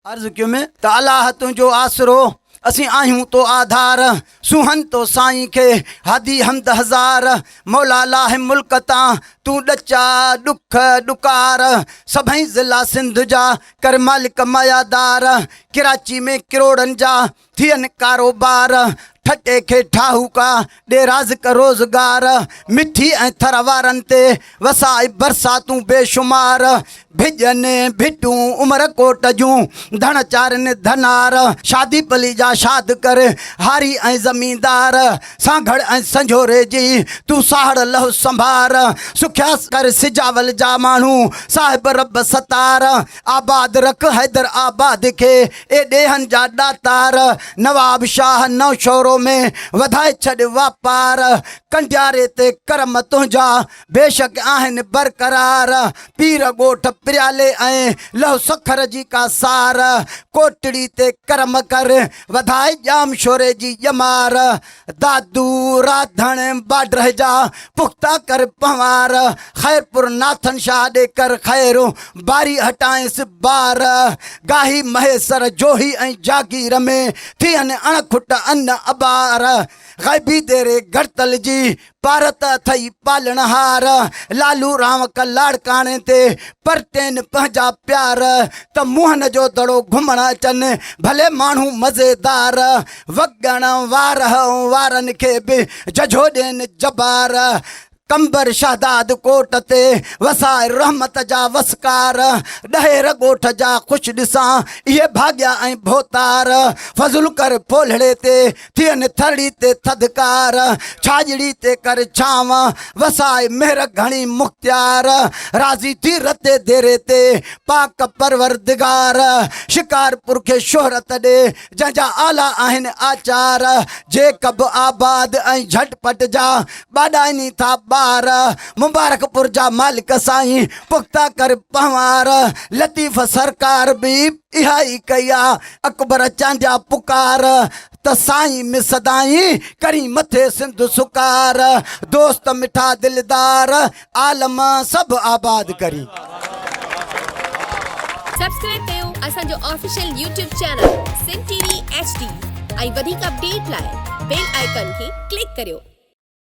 عرض ڪيم ته الله تنهنجو آسرو، اسين آهيون تو آڌار، سونهن تو سائين کي، هادي حمد هزار، مولا لاهه ملڪ تان، تون ڏچا ڏک ڏڪار، سڀئي ضلعا سنڌ جا، ڪر مالڪ مايادار، ڪراچي ۾ ڪروڙن جا، ٿين ڪاروبار، ٺٽي کي ٺاهوڪا، ڏي رازق روزگار، مٺي ۽ ٿر وارن تي وساء برساتون بيشمار، ڀڄن ڀٽون عمر ڪوٽ جون، ڌڻ چارين ڌنار، شادي پلي جا شاد ڪر، هاري ۽ زميندار، سانگهڙ ۽ سنجهوري جي، تون ساهڙ لهه سنڀار، سکيا ڪر سجاول جا ماڻهو، صاحب رب ستار، آباد رک حيدر آباد کي، اي ڏيهن جا ڏاتار، نواب شاهه نوشهرو ۾ وڌائي ڇڏ واپار، ڪنڊياري تي ڪرم تنهنجا بيشڪ آهن برقرار، پير ڳوٺ پريالي ۽ لهه سکر جي ڪا سار، ڪوٽڙي تي ڪرم ڪر وڌائي ڄامشوري جي ڄمار، دادو، راڌڻ، باڊرهه جا پختا ڪر پنهوار، خيرپور ناٿن شاهه ڏي ڪر خير، باري هٽائينس بار، گاهي مهيسر جوهي ۽ جاگير ۾ ٿين اڻ کٽ ان ابار، غيبي ديري گڙتل جي پارت اٿئي پالڻهار، لالو رانوڪ لاڙڪاڻي تي پرٽين پنهنجا پيار، ته موهن جو دڙو گهمڻ اچن ڀلي ماڻهو مزيدار، وڳڻ وارهه وارن کي به ججهو ڏين جبار، قمبر شهداد ڪوٽ تي وساء رحمت جا وسڪار، ڏهير ڳوٺ جا خوش ڏسان اهي ڀاڳيا ۽ ڀوتار، فضل ڪر ڦولهڙي تي ٿين ٿرڙي تي ٿڌڪار، ڇاڄڙي تي ڪر ڇانو، وساء مهر گهڻي مختيار، راضي ٿي رتي ديري تي، پاڪ پروردگار، شڪارپور کي شهرت ڏي، جنهن جا اعليٰ آهن آچار، جيڪب آباد ۽ جهٽ پٽ جا ٻاڏائني ٿا ٻار، مبارڪپور جا مالڪ سائين، پختا ڪر پنهوار، لطيف سرڪار به اها ئي ڪئي آ، اڪبر چانڊيا پڪار، ته سائين م سدائين ڪرين مٿي سنڌ سڪار، دوست مٺا دلدار، عالم سڀ آباد ڪرين. سبسڪرائب ڪيو اسان جو official YouTube channel Sindh T V H D ۽ وڌيڪ اپڊيٽ لاء بيل آئيڪان کي ڪلڪ ڪريو.